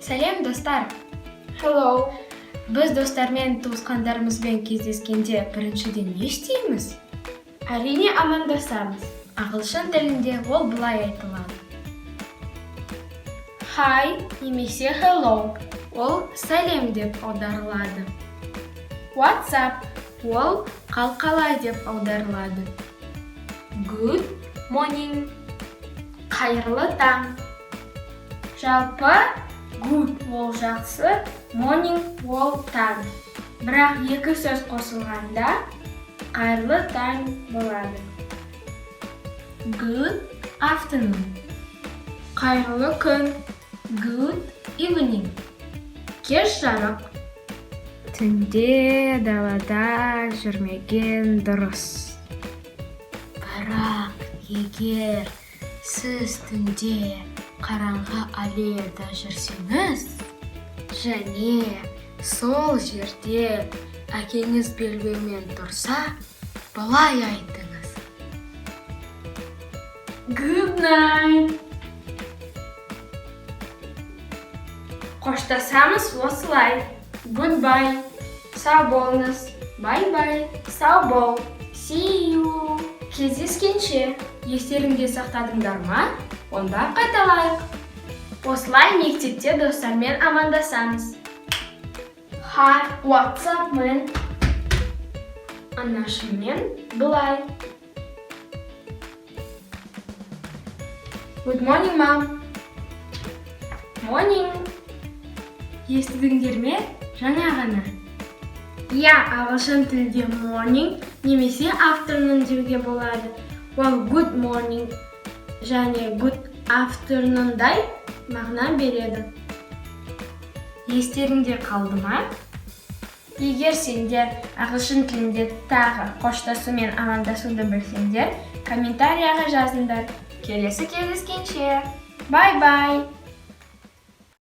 Сәлем, достар! Hello. Біз достармен, туысқандарымызбен кездескенде біріншіден не істейміз? Әрине, амандасамыз. Ағылшын тілінде ол былай айтылады. Hi немесе hello. Ол сәлем деп аударылады. What's up? Ол қал қалай деп аударылады. Good morning. Қайырлы таң. Жалпы, good ол жақсы, morning ол таң. Бірақ екі сөз қосылғанда қайырлы таң болады. Good afternoon. Қайырлы күн. Good evening. Кеш жарық. Түнде далада жүрмеген дұрыс. Бірақ егер сіз түнде қараңғы аллеяда жүрсеңіз және сол жерде әкеңіз белбеумен тұрса, былай айтыңыз. Good night. Қоштасамыз осылай. Goodbye. Сау болыңыз. Bye-bye. Сау бол. See you. Кездескенше. Естеріңде сақтадыңдар ма? Онда қайталайық. Осылай мектепте достармен амандасамыз. Hi, what's up, man? Анашыммен былай. Good morning, mom. Morning. Естідіңдер ме? Жаңа ғана. Иә, ағылшын тілінде morning немесе afternoon деуге болады. Ол good morning және good afternoon-дай мағына береді. Естеріңде қалды ма? Егер сендер ағылшын тілінде тағы қоштасу мен амандасуды білсеңдер, комментарияға жазыңдар. Келесі кездескенше. Bye-bye!